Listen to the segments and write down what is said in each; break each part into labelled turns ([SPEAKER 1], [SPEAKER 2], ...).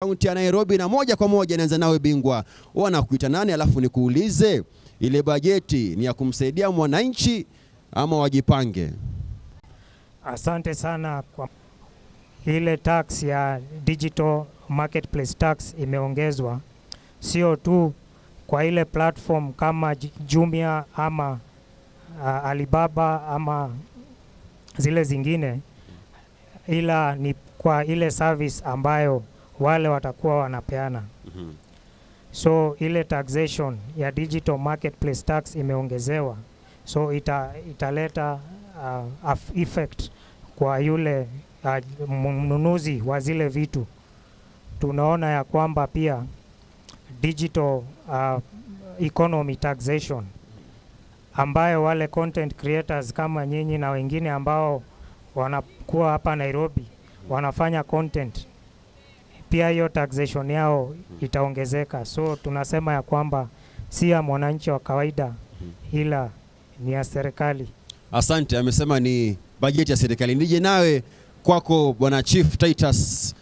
[SPEAKER 1] Kaunti ya Nairobi, na moja kwa moja naanza nawe bingwa, wanakuita nani? Alafu nikuulize ile bajeti ni ya kumsaidia mwananchi ama wajipange?
[SPEAKER 2] Asante sana. Kwa ile tax ya digital marketplace tax imeongezwa, sio tu kwa ile platform kama Jumia ama Alibaba ama zile zingine, ila ni kwa ile service ambayo wale watakuwa wanapeana. So ile taxation ya digital marketplace tax imeongezewa, so italeta effect kwa yule mnunuzi wa zile vitu. Tunaona ya kwamba pia digital economy taxation ambayo wale content creators kama nyinyi na wengine ambao wanakuwa hapa Nairobi wanafanya content, pia hiyo taxation yao itaongezeka. So tunasema ya kwamba si ya mwananchi wa kawaida, ila ni ya serikali.
[SPEAKER 1] Asante, amesema ni bajeti ya serikali. Nije nawe kwako Bwana Chief Titus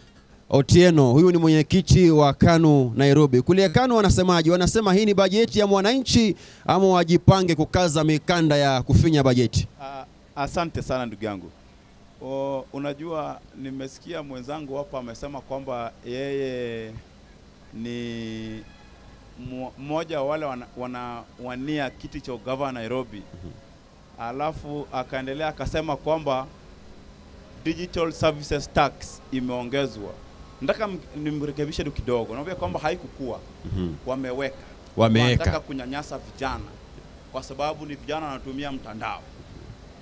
[SPEAKER 1] Otieno, huyu ni mwenyekiti wa KANU Nairobi. Kule KANU wanasemaje? Wanasema hii ni bajeti ya mwananchi ama wajipange kukaza mikanda ya kufinya bajeti?
[SPEAKER 3] Asante sana ndugu yangu. Unajua, nimesikia mwenzangu hapa amesema kwamba yeye ni mmoja wale wanawania kiti cha gavana Nairobi. Alafu akaendelea akasema kwamba digital services tax imeongezwa. Nataka nimrekebishe tu kidogo. Naomba kwamba haikukua. Wameweka. Wanataka kunyanyasa vijana kwa sababu ni vijana wanatumia mtandao.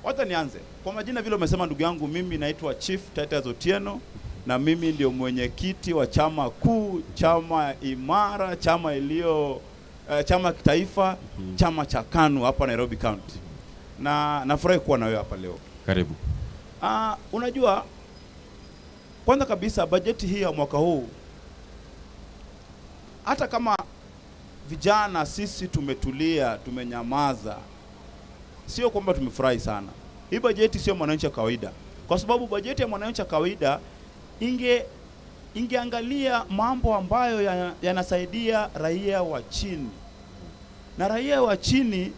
[SPEAKER 3] Wacha nianze. Kwa majina vile umesema ndugu yangu, mimi naitwa Chief Titus Otieno na mimi ndio mwenyekiti wa chama kuu, chama imara, chama iliyo chama kitaifa, chama cha KANU hapa Nairobi County. Na nafurahi kuwa na wewe hapa leo.
[SPEAKER 1] Karibu.
[SPEAKER 3] Unajua, kwanza kabisa bajeti hii ya mwaka huu, hata kama vijana sisi tumetulia, tumenyamaza, sio kwamba tumefurahi sana. Hii bajeti sio mwananchi wa kawaida, kwa sababu bajeti ya mwananchi wa kawaida ingeangalia mambo ambayo yanasaidia raia wa chini. Na raia wa chini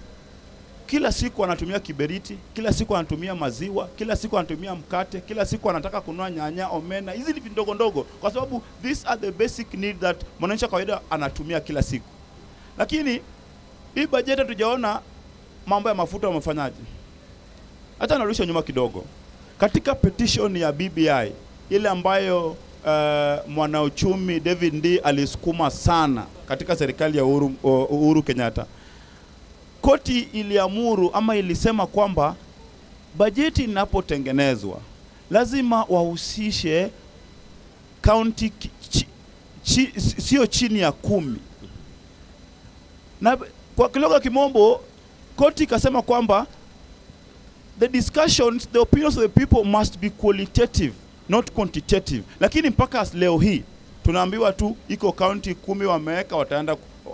[SPEAKER 3] kila siku anatumia kiberiti, kila siku anatumia maziwa, kila siku anatumia mkate, kila siku anataka kununua nyanya, omena. Hizi ni ndogo ndogo, kwa sababu these are the basic need that mwananchi wa kawaida anatumia kila siku. Lakini hii bajeti hatujaona mambo ya mafuta wamefanyaje. Hata narudisha nyuma kidogo. Katika petition ya BBI ile ambayo mwanauchumi David Ndii alisukuma sana katika serikali ya Uhuru Kenyatta, koti iliamuru ama ilisema kwamba bajeti inapotengenezwa lazima wahusishe county sio chini ya 10. Na kwa kilugha kimombo koti ikasema kwamba the discussions, the opinions of the people must be qualitative, not quantitative. Lakini mpaka leo hii tunaambiwa tu iko county 10 wameweka,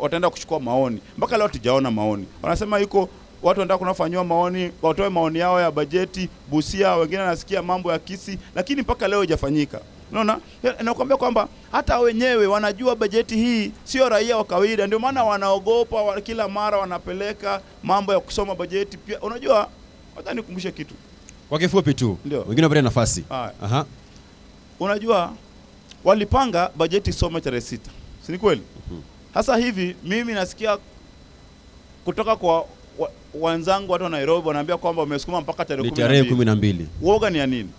[SPEAKER 3] wataenda kuchukua maoni. Mpaka leo tujaona maoni. Wanasema iko watu wanataka kunafanywa maoni, watoe maoni yao ya bajeti Busia, wengine nasikia mambo ya Kisii, lakini mpaka leo haijafanyika. Unaona? Nakwambia kwamba hata wenyewe wanajua bajeti hii sio raia wa kawaida, ndio maana wanaogopa, kila mara wanapeleka mambo ya kusoma bajeti pia. Unajua, hata nikumbushe kitu
[SPEAKER 1] kwa kifupi tu, wengine wapate nafasi. Aha.
[SPEAKER 3] Unajua, walipanga bajeti some tarehe 6. Si ni kweli? Sasa hivi mimi nasikia kutoka kwa wenzangu watu wa Nairobi wanaambia kwamba wamesukuma mpaka tarehe 12. Uoga ni ya nini?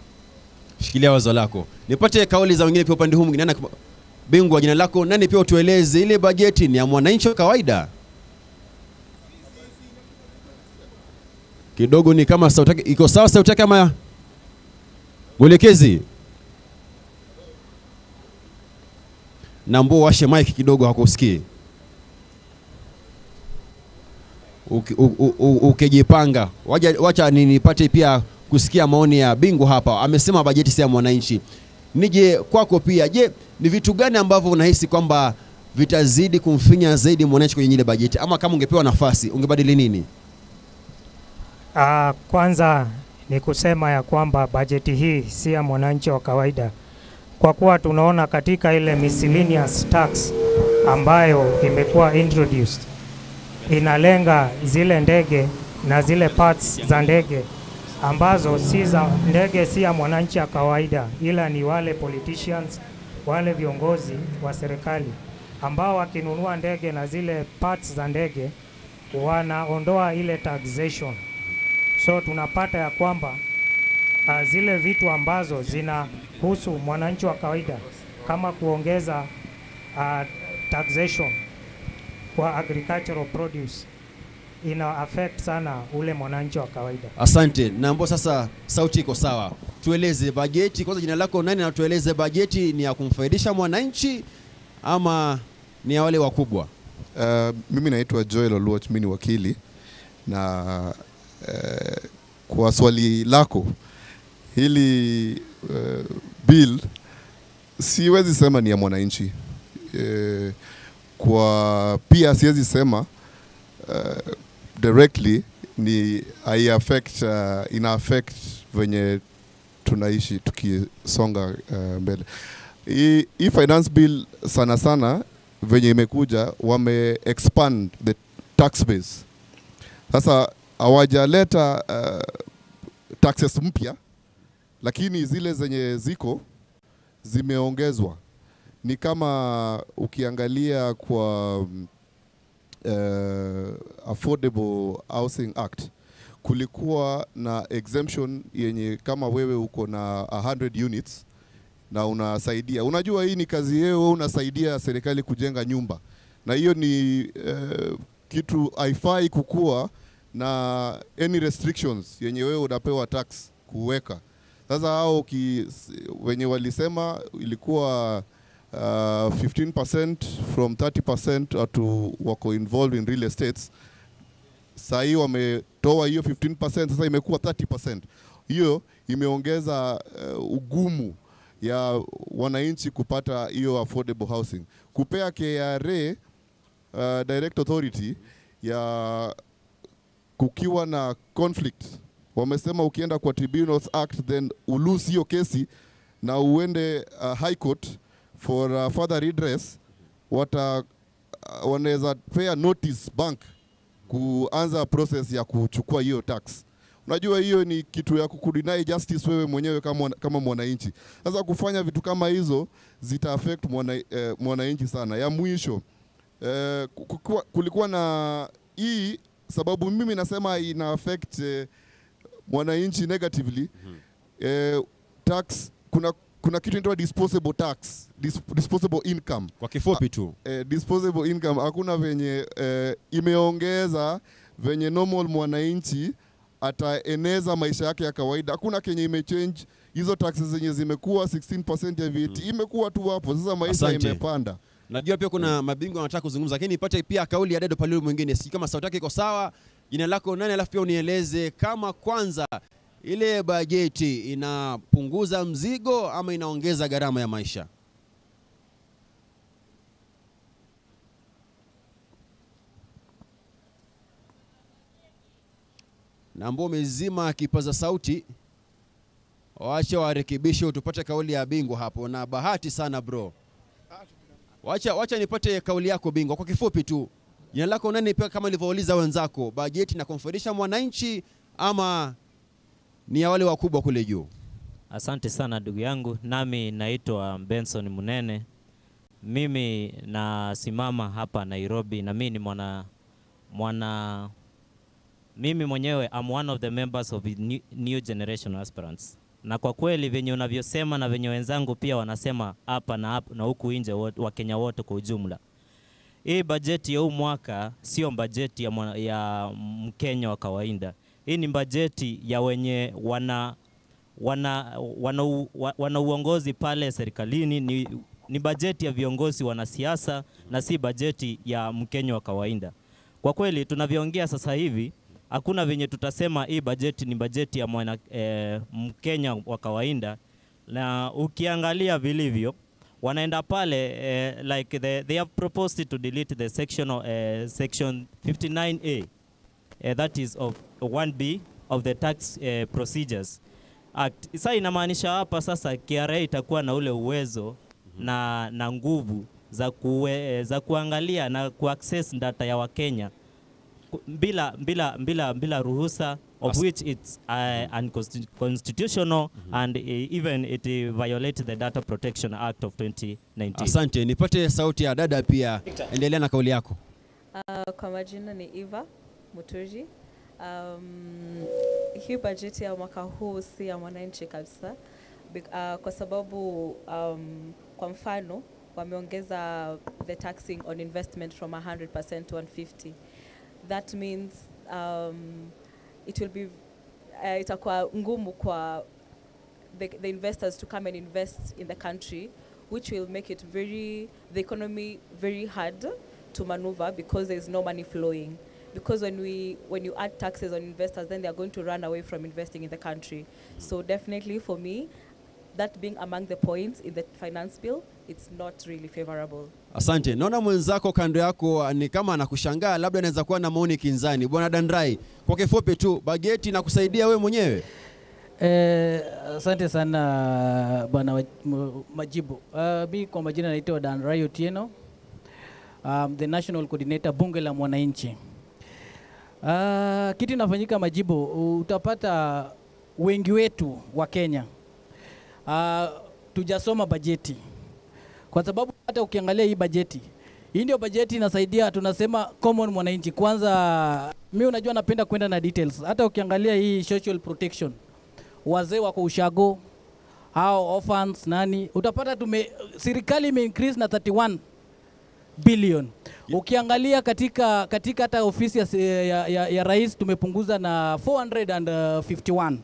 [SPEAKER 1] Shikilia wazo lako. Nipate kauli za wengine pia upande huu mwingine. Bingwa, jina lako nani pia utueleze ile bajeti ni ya mwananchi wa kawaida? Kidogo ni kama sauti yake iko sawa, sauti yake kama mwelekezi. Na mbo washe mic kidogo hakusikii. Ukijipanga, wacha nipate pia kusikia maoni ya bingwa hapa. Amesema bajeti si ya mwananchi. Nije kwako pia, je, ni vitu gani ambavyo unahisi kwamba vitazidi kumfinya zaidi mwananchi kwenye ile bajeti, ama kama ungepewa nafasi ungebadili nini?
[SPEAKER 2] Kwanza ni kusema ya kwamba bajeti hii si ya mwananchi wa kawaida. kwa kuwa tunaona katika ile miscellaneous tax ambayo imekuwa introduced inalenga zile ndege na zile parts za ndege ambazo si za ndege, si ya mwananchi ya kawaida, ila ni wale politicians, wale viongozi wa serikali ambao wakinunua ndege na zile parts za ndege wanaondoa ile taxation. So tunapata ya kwamba zile vitu ambazo zinahusu mwananchi wa kawaida kama kuongeza taxation kwa agricultural produce ina affect sana ule mwananchi wa kawaida.
[SPEAKER 1] Asante. Naambo sasa sauti iko sawa. Tueleze bajeti kwanza, jina lako nani, na tueleze bajeti ni ya kumfaidisha mwananchi ama ni ya wale wakubwa?
[SPEAKER 4] Mimi naitwa Joel Oluoch, mimi ni wakili na kwa swali lako hili bill siwezi sema ni ya mwananchi. Kwa pia siwezi sema directly ni I affect, ina affect venye tunaishi tukisonga mbele. Hii finance bill sana sana venye imekuja wame expand the tax base. Sasa hawajaleta taxes mpya, lakini zile zenye ziko zimeongezwa. Ni kama ukiangalia kwa Affordable Housing Act kulikuwa na exemption yenye kama wewe uko na 100 units na unasaidia, unajua hii ni kazi yeo, unasaidia serikali kujenga nyumba, na hiyo ni kitu haifai kukua na any restrictions yenye wewe unapewa tax kuweka. Sasa hao wenye walisema ilikuwa 15% from 30% watu wako involved in real estates. Sasa hii wametoa hiyo 15%, sasa imekuwa 30%. Hiyo imeongeza ugumu ya wananchi kupata hiyo affordable housing. Kupea KRA direct authority ya kukiwa na conflict, wamesema ukienda kwa Tribunals Act then ulose hiyo kesi na uende High Court for further redress, wanaweza pea notice bank kuanza process ya kuchukua hiyo tax. Unajua hiyo ni kitu ya kukudeny justice wewe mwenyewe kama mwananchi. Sasa kufanya vitu kama hizo zita affect mwananchi sana. Ya mwisho kulikuwa na hii sababu mimi nasema ina affect mwananchi negatively. Tax kuna kitu inaitwa disposable tax, disposable income.
[SPEAKER 1] Kwa kifupi tu.
[SPEAKER 4] Disposable income hakuna venye imeongeza venye normal mwananchi ataeneza maisha yake ya kawaida. Hakuna kenye imechange. Hizo taxes zenye zimekuwa 16% ya VAT imekuwa tu hapo. Sasa maisha imepanda.
[SPEAKER 1] Najua pia kuna mabingwa wanataka kuzungumza, lakini nipate pia kauli ya Dedo Paliu mwingine. Si kama sauti yake iko sawa. Jina lako nani, alafu pia unieleze kama kwanza ile bajeti inapunguza mzigo ama inaongeza gharama ya maisha. Na ambao umezima kipaza sauti, waache warekebishe tupate kauli ya bingwa hapo. Na bahati sana bro, wacha nipate kauli yako bingwa kwa kifupi tu. Jina lako nani, pia kama nilivyouliza wenzako, bajeti na kumfaidisha mwananchi ama ni ya wale wakubwa kule juu?
[SPEAKER 5] Asante sana ndugu yangu, nami naitwa Benson Munene. Mimi nasimama hapa Nairobi na mimi ni mwana mimi mwenyewe I'm one of the members of the new generation aspirants. Na kwa kweli venye unavyosema na venye wenzangu pia wanasema hapa na hapa na huku nje, Wakenya wote kwa ujumla, hii bajeti ya huu mwaka sio bajeti ya Mkenya wa kawaida. Hii ni bajeti ya wenye wana uongozi pale serikalini. Ni bajeti ya viongozi wanasiasa na si bajeti ya Mkenya wa kawaida. Kwa kweli tunavyoongea sasa hivi hakuna venye tutasema hii bajeti ni bajeti ya Mkenya wa kawaida. Na ukiangalia vilivyo wanaenda pale like they have proposed to delete the section section 59A that is of 1B of the tax procedures. Act. Sasa inamaanisha hapa sasa KRA itakuwa na ule uwezo na nguvu za kuangalia na kuaccess data ya Wakenya bila ruhusa, of which it's unconstitutional and even it violates the Data Protection Act of 2019.
[SPEAKER 1] Asante, nipate sauti ya dada pia. Endelea na kauli yako.
[SPEAKER 6] Kwa majina ni Eva Mutuji. Hii bajeti ya mwaka huu si ya mwananchi kabisa, kwa sababu kwa mfano wameongeza the taxing on investment from 100% to 150. That means it will be itakuwa ngumu kwa the investors to come and invest in the country, which will make it the economy very hard to maneuver because there's no money flowing. Because when you add taxes on investors, then they are going to run away from investing in the country. So definitely for me, that being among the points in the finance bill, it's not really favorable.
[SPEAKER 1] Asante. Naona mwenzako kando yako ni kama anakushangaa, labda anaweza kuwa na maoni kinzani. Bwana Dandrai, kwa kifupi tu, bajeti inakusaidia wewe mwenyewe?
[SPEAKER 7] Asante sana Bwana Majibu. Mi kwa majina naitwa Dandrai Otieno. The National Coordinator Bunge la Mwananchi. Kitu inafanyika Majibu, utapata wengi wetu wa Kenya tujasoma bajeti. Kwa sababu hata ukiangalia hii bajeti, hii ndio bajeti inasaidia, tunasema common mwananchi. Kwanza mimi unajua napenda kwenda na details. Hata ukiangalia hii social protection, wazee wako ushago, hao orphans nani, utapata serikali ime increase na 31 billion. Ukiangalia katika hata ofisi ya rais tumepunguza na 451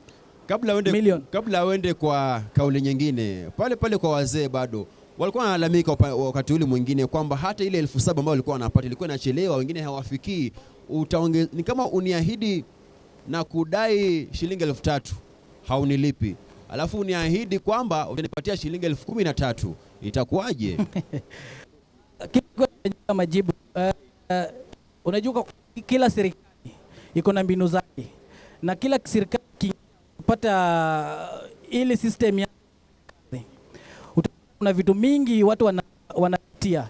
[SPEAKER 7] million.
[SPEAKER 1] Kabla uende kwa kauli nyingine, pale pale kwa wazee bado walikuwa wanalalamika wakati ule mwingine kwamba hata ile 7,000 ambayo walikuwa wanapata ilikuwa inachelewa, wengine hawafikii. Ni kama uniahidi na kudai shilingi 3,000 haunilipi, alafu uniahidi kwamba utanipatia shilingi 13,000, itakuwaje?
[SPEAKER 7] Majibu, unajua kila serikali iko na mbinu zake, na kila serikali kupata ile system ya kuna vitu mingi watu wanatia.